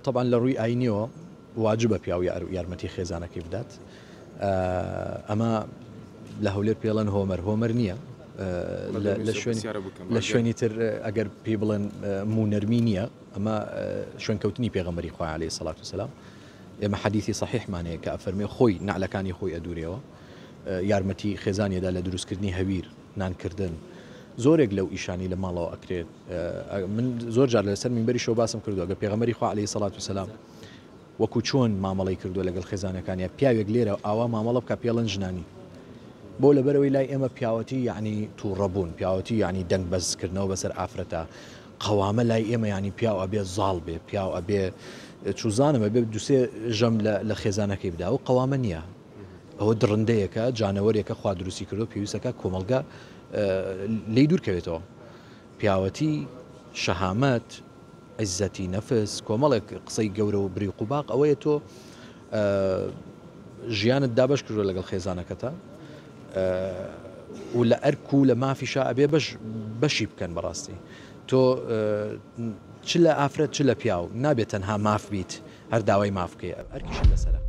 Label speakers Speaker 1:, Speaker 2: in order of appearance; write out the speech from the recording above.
Speaker 1: تەبعەن لە ڕووی ئاینیەوە واجبە پیاو یارمەتی خێزانەکەی بدات ئەمە لە هەولێر پێڵەن هۆمەر هۆمەر نییە لە شوێنی تر ئەگەر پێی بڵێن مونەرمی نییە ئەمە شوێنکەوتنی پێغەمبەری خوا عەلەیهی سەڵات وسەلام ئێمە حەدیثی صحیحمان هەیە کە ئەفەرمێ خۆی نەعلەکانی خۆی ئەدورێەوە یارمەتی خێزانیەدا لە دروستکردنی هەویر نانکردن زۆرێک لەو ئیشانی لە ماڵەوە ئەکرێت من زۆر جار لەسەر مینبەریشەوە باسم کردووە گە پێغەمبەری خوا عەلەیهی سەڵات وسەلام وەکو چۆن مامەڵەی کردووە لەگەڵ خێزانەکانیا پیاوێک لێرە ئاوا مامەڵە بکا پێڵێن ژنانی بۆ لەبەرەوەی لای ئێمە پیاوەتی یعنی تووڕەبوون پیاوەتی یعنی دەنگ بەزکردنەوە بەسەر ئافرەتە قەوامە لای ئێمە یعنی پیاو ئەبێ زاڵ بێ پیاو ئەبێ چوزانم ئەبێ دوسێ ژەم لە خێزانەکەی بدا و قەوامە نییە ئەوە دڕندەیەکە جانەوەرێکە خوا دروستی کردو پێویستەکە کۆمەڵگە لێی دوورکەوێتەوە پیاوەتی، شەهامەت، عیزەتی نەفس، کۆمەڵێک قسەی گەورە و بریق و باق ئەوەیە تۆ ژیانت دابەش کردوە لەگەڵ خێزانەکەتا و لە ئەرک و لە مافیشا ئەبێ بەش بەشی بکەن بەڕاستی تۆ چ لە ئافرەت چ لە پیاو نابێت تەنها ماف بیت هەر داوای ماف بکەی ئەرکیشت لەسەرە.